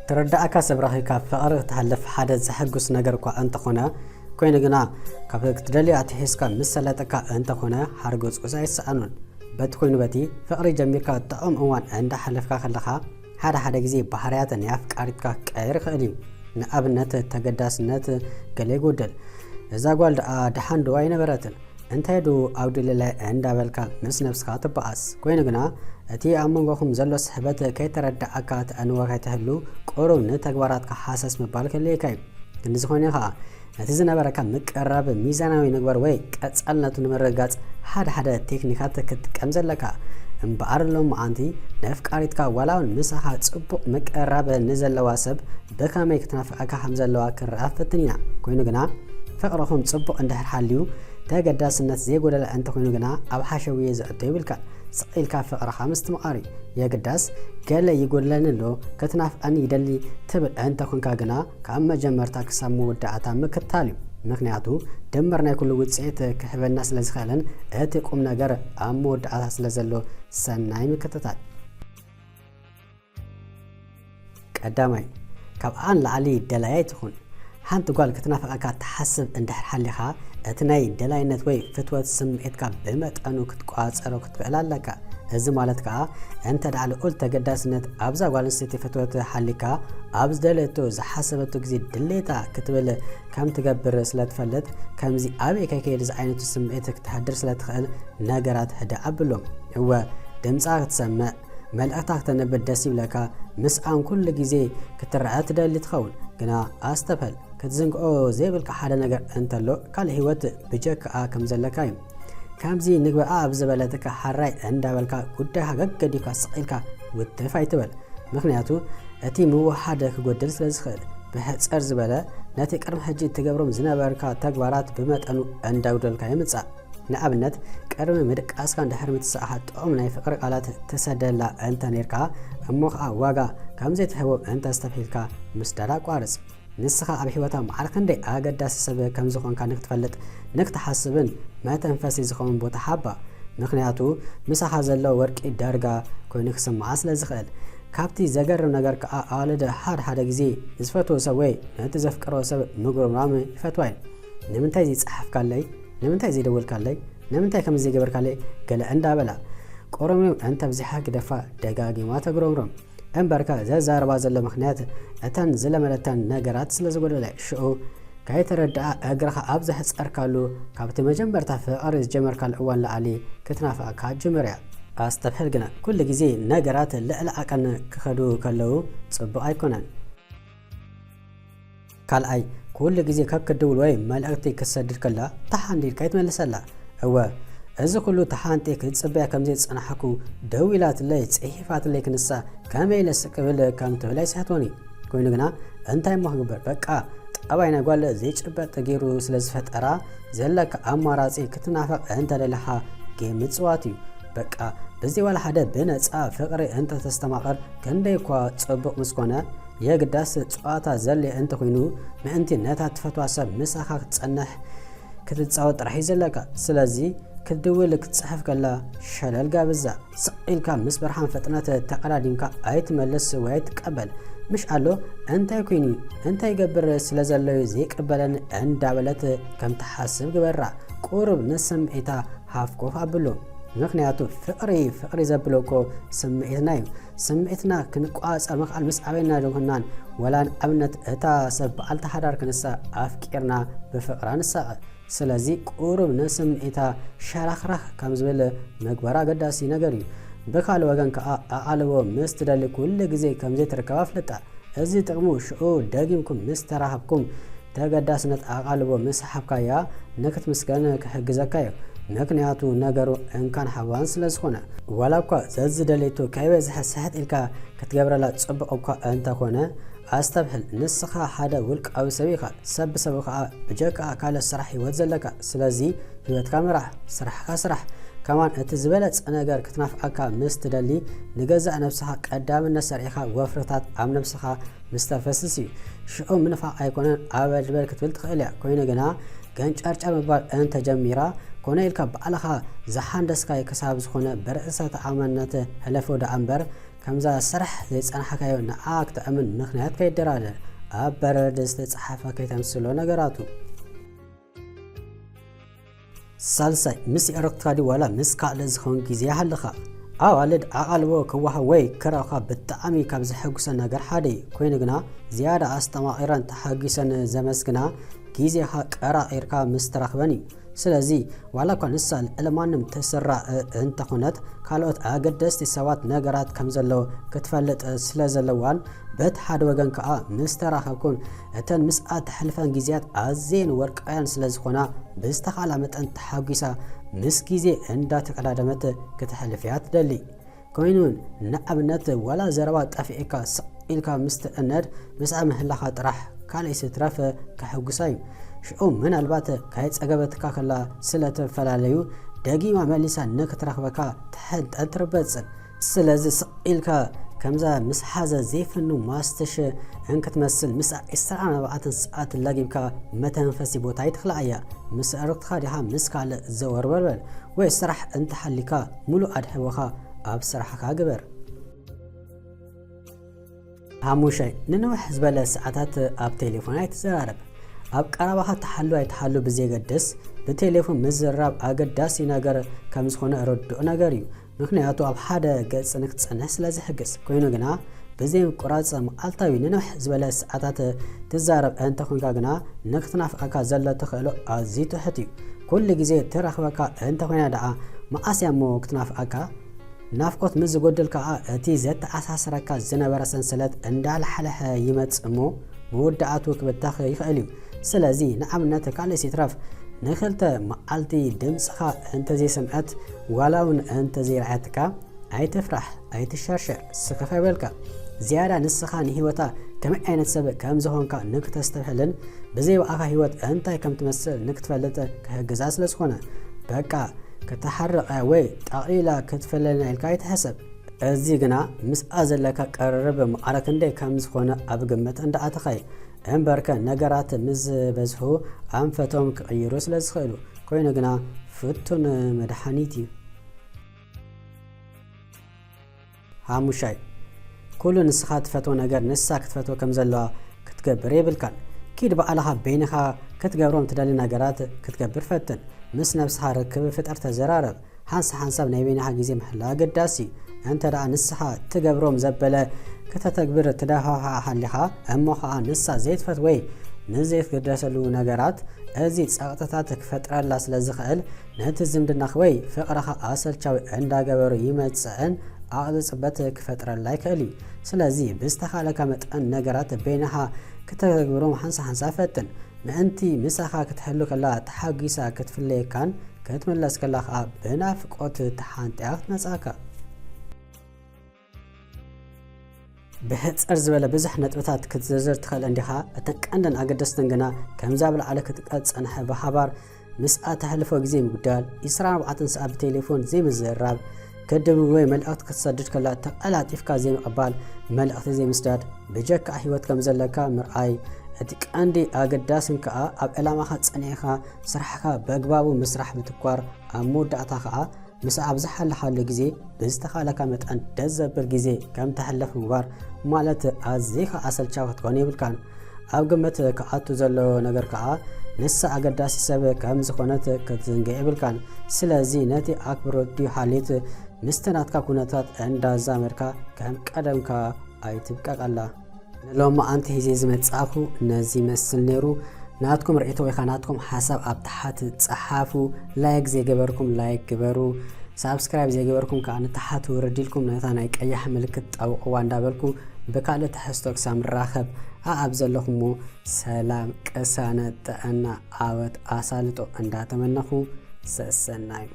ትረዳእካ ሰብ ረኺብካ ፍቕሪ ክተሕልፍ ሓደ ዘሐጉስ ነገር እኳ እንተኾነ፣ ኮይኑ ግና ካብ ክትደልዮ ኣትሒዝካ ምስ ሰለጠካ እንተኾነ ሓርጎጽጎጽ ኣይሰኣኑን። በቲ ኮይኑ በቲ ፍቕሪ ጀሚርካ ጥዑም እዋን እንዳሓለፍካ ከለኻ ሓደ ሓደ ግዜ ባህርያት ናይ ኣፍቃሪትካ ክቀየር ይኽእል እዩ። ንኣብነት ተገዳስነት ገለ ይጎድል። እዛ ጓል ደኣ ደሓን ዶ ኣይነበረትን? እንታይ ዶ ኣጉዲለላይ እንዳበልካ ምስ ነብስኻ ትበኣስ። ኮይኑ ግና እቲ ኣብ መንጎኹም ዘሎ ስሕበት ከይተረዳኣካ ተዕንዎ ከይትህሉ ቁሩብ ንተግባራትካ ሃሰስ ምባል ክልየካ እዩ። ክንዲ ዝኾነ ከኣ ነቲ ዝነበረካ ምቅርራብ ሚዛናዊ ንግበር ወይ ቀጻልነቱ ንምርግጋጽ ሓደ ሓደ ቴክኒካት ክትጥቀም ዘለካ። እምበኣር ሎማዓንቲ ነፍቃሪትካ ዋላ እውን ምሳኻ ጽቡቕ ምቅርራብ ንዘለዋ ሰብ ብኸመይ ክትናፍቐካ ከም ዘለዋ ክንርኣ ፈትን ኢና። ኮይኑ ግና ፍቕርኹም ጽቡቕ እንድሕር ሓልዩ ተገዳስነት ዘይጎደለ እንተኾይኑ ግና ኣብ ሓሸውየ ዘእቶ ይብልካን። ስቕ ኢልካ ፍቕርኻ ምስትምቓር እዩ። የግዳስ ገለ ይጎድለኒ ኣሎ፣ ክትናፍቐኒ ይደሊ ትብል እንተኾንካ ግና ካብ መጀመርታ ክሳብ መወዳእታ ምክትታል እዩ። ምኽንያቱ ድምር ናይ ኩሉ ውጽኢት ክህበና ስለ ዝኽእልን እቲ ቁም ነገር ኣብ መወዳእታ ስለ ዘሎ ሰናይ ምክትታል። ቀዳማይ፣ ካብ ዓቐን ላዕሊ ደላይ ኣይትኹን። ሓንቲ ጓል ክትናፍቐካ ትሓስብ እንድሕር ሓሊኻ፣ እቲ ናይ ደላይነት ወይ ፍትወት ስምዒትካ ብመጠኑ ክትቆጻጸሮ ክትክእል ኣለካ። እዚ ማለት ከኣ፣ እንተ ደኣ ልዑል ተገዳስነት ኣብዛ ጓል ኣንስተይቲ ፍትወት ሓሊካ፣ ኣብ ዝደለየቶ ዝሓሰበቶ ግዜ ድሌታ ክትብል ከም ትገብር ስለ ትፈልጥ፣ ከምዚ ኣበይ ከይከይድ ዝዓይነቱ ስምዒት ክተሕድር ስለ ትኽእል፣ ነገራት ህድእ ኣብሎም። እወ፣ ድምጻ ክትሰምዕ፣ መልእኽታ ክተንብብ ደስ ይብለካ፣ ምስኣን ኩሉ ግዜ ክትረኣ ትደሊ ትኸውን። ግና ኣስተብህል፣ ክትዝንግኦ ዘይብልካ ሓደ ነገር እንተሎ፣ ካልእ ህይወት ብጀካኣ ከም ዘለካ እዩ። ከምዚ ንግበኣ ኣብ ዝበለትካ ሓራይ እንዳበልካ ጉዳይካ ገገዲፍካ ስቕ ኢልካ ውትፍ ኣይትበል። ምኽንያቱ እቲ ምውሓድ ክጎድል ስለ ዝኽእል። ብሕጽር ዝበለ፣ ነቲ ቅድሚ ሕጂ ትገብሮም ዝነበርካ ተግባራት ብመጠኑ እንዳጉደልካዮ ምጻእ። ንኣብነት፣ ቅድሚ ምድቃስካ እንድሕር ምትሳእኻ ጥዑም ናይ ፍቕሪ ቃላት ትሰደላ እንተ ኔርካ፣ እሞ ኸኣ ዋጋ ከም ዘይትህቦም እንተ ኣስተብሂልካ ምስዳድ ኣቋርጽ። ንስኻ ኣብ ህይወታ መዓር ክንደይ ኣገዳሲ ሰብ ከም ዝኾንካ ንክትፈልጥ ንክትሓስብን መተንፈሲ ዝኸውን ቦታ ሃባ። ምኽንያቱ ምሳኻ ዘሎ ወርቂ ዳርጋ ኮይኑ ክስምዓ ስለ ዝኽእል። ካብቲ ዘገርም ነገር ከኣ ኣዋልድ ሓደ ሓደ ግዜ ንዝፈትዎ ሰብ ወይ ነቲ ዘፍቀርዎ ሰብ ምጉርምራም ይፈትዋ እየን። ንምንታይ ዘይጸሓፍካለይ? ንምንታይ ዘይደወልካለይ? ንምንታይ ከምዚ ዘይገበርካለይ? ገለ እንዳበላ ቆሮምሮም እንተብዚሓ ግደፋ ደጋጊማ ተጉረምርም። እምበርካ ዘዛርባ ዘሎ ምኽንያት እተን ዝለመደተን ነገራት ስለ ዝጎደለ ሽዑ ከይተረድኣ እግርኻ ኣብ ዘሕጸርካሉ ካብቲ መጀመርታ ፍቕሪ ዝጀመርካሉ እዋን ላዕሊ ክትናፍቐካ ትጅምር እያ። ኣስተብህል ግና ኩሉ ግዜ ነገራት ልዕሊ ዓቐን ክኸዱ ከለዉ ጽቡቕ ኣይኮነን። ካልኣይ፣ ኩሉ ግዜ ከክትድውል ወይ መልእኽቲ ክትሰድድ ከላ ተሓንዲድካ ኣይትመልሰላ። እወ፣ እዚ ኩሉ ተሓንጢ ክትጽበያ ከም ዘይጸናሕኩ፣ ደዊላትለይ፣ ጽሒፋትለይ ክንሳ ከመይ ኢለ ስቅ ክብል ከም ትብል ኣይስሕቶን እዩ። ኮይኑ ግና እንታይ እሞ ክግበር፣ በቃ ጠባይ ናይ ጓል ዘይጭበጥ ገይሩ ስለ ዝፈጠራ፣ ዘለካ ኣማራጺ ክትናፈቕ እንተ ደሊኻ ጌም ምጽዋት እዩ። በቃ ብዘይ ዋላ ሓደ ብነጻ ፍቕሪ እንተ ተስተማቕር ክንደይ እኳ ጽቡቕ ምስ ኮነ፣ የግዳስ ጸዋታ ዘድልዮ እንተ ኾይኑ፣ ምእንቲ ነታ ትፈትዋ ሰብ ምሳኻ ክትጸንሕ ክትጻወት ጥራሕ እዩ ዘለካ። ስለዚ ክትድውል ክትጽሕፍ ከላ ሸለል ጋብዛ። ስቕ ኢልካ ምስ ብርሃን ፍጥነት ተቐዳዲምካ ኣይትመልስ ወይ ኣይትቀበል። ምሽ ኣሎ እንታይ ኮይኑ እንታይ ይገብር ስለ ዘሎ እዩ ዘይቅበለኒ እንዳበለት ከም ትሓስብ ግበራ። ቁሩብ ንስምዒታ ሃፍኮፍ ኣብሎ። ምኽንያቱ ፍቕሪ ፍቕሪ ዘብሎ እኮ ስምዒትና እዩ። ስምዒትና ክንቆጻጸር ምኽኣል ምስ ኣበየና ድንኩናን ወላ ንኣብነት እታ ሰብ በዓልቲ ሓዳር ክንሳ ኣፍቂርና ብፍቕራ ንሳቐ። ስለዚ ቁሩብ ንስምዒታ ሸራኽራኽ ከም ዝብል ምግባር ኣገዳሲ ነገር እዩ። ብኻልእ ወገን ከኣ ኣቓልቦ ምስ ትደሊ ኩሉ ግዜ ከም ዘይትርከብ ኣፍልጣ። እዚ ጥቕሙ ሽዑ ደጊምኩም ምስ ተራኸብኩም ተገዳስነት ኣቓልቦ ምስ ሓብካያ ንክትምስገን ክሕግዘካ እዩ። ምኽንያቱ ነገሩ እንካን ሓባን ስለ ዝኾነ። ዋላ እኳ ዘዝደለይቱ ከይበዝሐ ስሕት ኢልካ ክትገብረላ ጽቡቕ እኳ እንተኾነ፣ ኣስተብህል፣ ንስኻ ሓደ ውልቃዊ ሰብ ኢኻ። ሰብ ብሰቡ ከኣ ብጀካ ካልእ ስራሕ ህይወት ዘለካ። ስለዚ ህይወትካ ምራሕ፣ ስራሕካ ስራሕ። ከማን እቲ ዝበለጸ ነገር ክትናፍቐካ ምስ ትደሊ፣ ንገዛእ ነብስኻ ቀዳምነት ሰሪዕኻ ወፍርታት ኣብ ነብስኻ ምስ ተፈስስ እዩ። ሽዑ ምንፋቕ ኣይኮነን ኣበድበድ ክትብል ትኽእል እያ። ኮይኑ ግና ገንጨርጨር ምባል እንተጀሚራ፣ ኮነ ኢልካ ባዕልኻ ዝሓንደስካዮ ክሳብ ዝኾነ ብርእሰ ተኣማንነት ሕለፎ ደኣ እምበር፣ ከምዛ ስራሕ ዘይጸናሕካዮ ንዓ ክተእምን ምኽንያት ከይደራደር፣ ኣብ በረድ ዝተጻሓፈ ከይተምስሎ ነገራቱ። ሳልሳይ፣ ምስ የዕርኽትካ ድዩ ዋላ ምስ ካልእ ዝኸውን ግዜ ይሃልኻ? ኣዋልድ ኣቓልቦ ክወሃብ ወይ ክረኽባ ብጣዕሚ ካብ ዘሐጉሰን ነገር ሓደ እዩ። ኮይኑ ግና ዝያዳ ኣስተማቒረን ተሓጒሰን ዘመስግና ግዜኻ ቀራቒርካ ምስ ተራኽበን እዩ። ስለዚ ዋላ እኳ ንሳ ልዕሊ ማንም ትስራዕ እንተኾነት፣ ካልኦት ኣገደስቲ ሰባት ነገራት ከም ዘለዉ ክትፈልጥ ስለ ዘለዋን በቲ ሓደ ወገን ከኣ ምስ ተራኸብኩን እተን ምስኣ ተሕልፈን ግዜያት ኣዝየን ወርቃውያን ስለ ዝኾና ብዝተኻእላ መጠን ተሓጒሳ ምስ ግዜ እንዳተቀዳደመት ክተሕልፍ እያ ትደሊ። ኮይኑ ንኣብነት ዋላ ዘረባ ጠፊእካ ስቕ ኢልካ ምስ ትእነድ ምስኣ ምህላኻ ጥራሕ ካልእ ይትረፍ ከሕጉሳ እዩ። ሽዑ ምናልባት ካይጸገበትካ ከላ ስለ ተፈላለዩ ደጊማ መሊሳ ንክትረኽበካ ትሕንጠን ትርበጽን። ስለዚ ስቕ ኢልካ ከምዛ ምስ ሓዘ ዘይፍኑ ማስትሽ እንክትመስል ምስኣ ዕስራን ኣርባዕተን ሰዓት ለጊብካ መተንፈሲ ቦታ ኣይትኽልኣያ። ምስ ኣዕርኽትኻ ዲኻ ምስ ካልእ ዘወር በል በል። ወይ ስራሕ እንተሓሊካ ሙሉእ ኣድሕቦኻ ኣብ ስራሕካ ግበር። ሓሙሻይ፣ ንንውሕ ዝበለ ሰዓታት ኣብ ቴሌፎን ኣይትዘራረብ። ኣብ ቀረባኻ ትሓሉ ኣይትሓሉ ብዘየገድስ ብቴሌፎን ምዝርራብ ኣገዳሲ ነገር ከም ዝኾነ ርዱእ ነገር እዩ። ምኽንያቱ ኣብ ሓደ ገጽ ንክትጸንሕ ስለ ዝሕግዝ። ኮይኑ ግና ብዘይ ምቁራጽ መዓልታዊ ንንውሕ ዝበለ ሰዓታት ትዛረብ እንተኾንካ ግና ንክትናፍቐካ ዘሎ ተኽእሎ ኣዝዩ ትሑት እዩ። ኩሉ ግዜ ትረኽበካ እንተኾይና ደኣ መዓስ እያ እሞ ክትናፍቐካ? ናፍቆት ምስ ዝጎድል ከኣ እቲ ዘተኣሳስረካ ዝነበረ ሰንሰለት እንዳላሕለሐ ይመጽእ እሞ መወዳእቱ ክብተኽ ይኽእል እዩ። ስለዚ ንኣብነት ካልእስ ይትረፍ ንኽልተ መዓልቲ ድምጽኻ እንተዘይሰምዐት ዋላ እውን እንተዘይረኣየትካ ኣይትፍራሕ፣ ኣይትሸርሸር፣ ስኽፍ ኣይበልካ። ዝያዳ ንስኻ ንህይወታ ከመይ ዓይነት ሰብ ከም ዝኾንካ ንክተስተብሕልን ብዘይ ብኣኻ ህይወት እንታይ ከም ትመስል ንክትፈልጥ ክሕግዛ ስለ ዝኾነ በቃ ክተሓርቐ ወይ ጠቕሊላ ክትፈለልና ኢልካ ኣይትሕሰብ። እዚ ግና ምስኣ ዘለካ ቅርርብ ማዕረ ክንደይ ከም ዝኾነ ኣብ ግምት እንዳኣተኻ እዩ። እምበርከ ነገራት ምስ ዝበዝሑ ኣንፈቶም ክቕይሩ ስለ ዝኽእሉ፣ ኮይኑ ግና ፍቱን መድሓኒት እዩ። ሓሙሻይ፣ ኩሉ ንስኻ ትፈትዎ ነገር ንሳ ክትፈትዎ ከም ዘለዋ ክትገብር የብልካን። ኪድ ባዕልኻ በይንኻ ክትገብሮም ትደሊ ነገራት ክትገብር ፈትን። ምስ ነብስኻ ርክብ ፍጠር፣ ተዘራረብ። ሓንሳ ሓንሳብ ናይ በይንኻ ግዜ ምሕላው ኣገዳሲ እዩ። እንተ ደኣ ንስኻ ትገብሮም ዘበለ ከተተግብር ትደፋፍኣ ሃሊኻ፣ እሞ ኸኣ ንሳ ዘይትፈት ወይ ንዘይትግደሰሉ ነገራት፣ እዚ ጸቕጥታት ክፈጥረላ ስለ ዝኽእል፣ ነቲ ዝምድናኽ ወይ ፍቕርኻ ኣሰልቻዊ እንዳገበሩ ይመጽእን ኣቕልጽበት ክፈጥረላ ይኽእል እዩ። ስለዚ ብዝተኻእለካ መጠን ነገራት በይንኻ ክተተግብሮም ሓንሳ ሓንሳ ፈትን። ምእንቲ ምሳኻ ክትሕሉ ከላ ተሓጒሳ ክትፍለየካን ክትምለስ ከላ ኸኣ ብናፍቆት ተሓንጢያ ክትመጽኣካ። ብሕጽር ዝበለ ብዙሕ ነጥብታት ክትዝርዝር ትኽእል እንዲኻ። እተን ቀንድን ኣገደስትን ግና ከምዚ ኣብ ላዕሊ ክትጥቀስ ዝጸንሐ ብሓባር ምስኣ ተሕልፎ ግዜ ምጉዳል፣ ዕስራን ኣርባዕተን ሰዓት ብቴሌፎን ዘይምዝርራብ፣ ክትድውል ወይ መልእኽቲ ክትሰድድ ከላ ተቐላጢፍካ ዘይምቕባል፣ መልእኽቲ ዘይምስዳድ፣ ብጀካ ህይወት ከም ዘለካ ምርኣይ፣ እቲ ቀንዲ ኣገዳስን ከኣ ኣብ ዕላማኻ ጸኒዕካ ስራሕካ በግባቡ ምስራሕ ምትኳር፣ ኣብ መወዳእታ ከኣ ምስ ኣብ ዝሓለኻሉ ግዜ ብዝተኻእለካ መጠን ደስ ዘብል ግዜ ከም ተሕልፍ ምግባር ማለት ኣዚኻ ኣሰልቻዊ ክትኮን የብልካን። ኣብ ግምት ክኣቱ ዘለዎ ነገር ከኣ ንሳ ኣገዳሲ ሰብ ከም ዝኾነት ክትዝንግዕ የብልካን። ስለዚ ነቲ ኣክብሮት ድዩ ሓልዮት ምስቲ ናትካ ኩነታት እንዳዛመድካ ከም ቀደምካ ኣይትብቀቐላ። ንሎማዓንቲ ሒዘ ዝመጻእኩ ነዚ ይመስል ነይሩ። ናትኩም ርእይቶ ወይ ኸዓ ናትኩም ሓሳብ ኣብ ታሕቲ ጸሓፉ። ላይክ ዘይገበርኩም ላይክ ግበሩ። ሳብስክራይብ ዘይገበርኩም ከኣ ንታሕቲ ውርድ ኢልኩም ነታ ናይ ቀያሕ ምልክት ጠውቕዋ እንዳበልኩ ብካልእ ትሕዝቶ ክሳብ ንራኸብ ኣኣብ ዘለኹሞ ሰላም፣ ቅሳነት፣ ጥዕና፣ ዓወት፣ ኣሳልጦ እንዳተመነኹ ሰሰናዩ።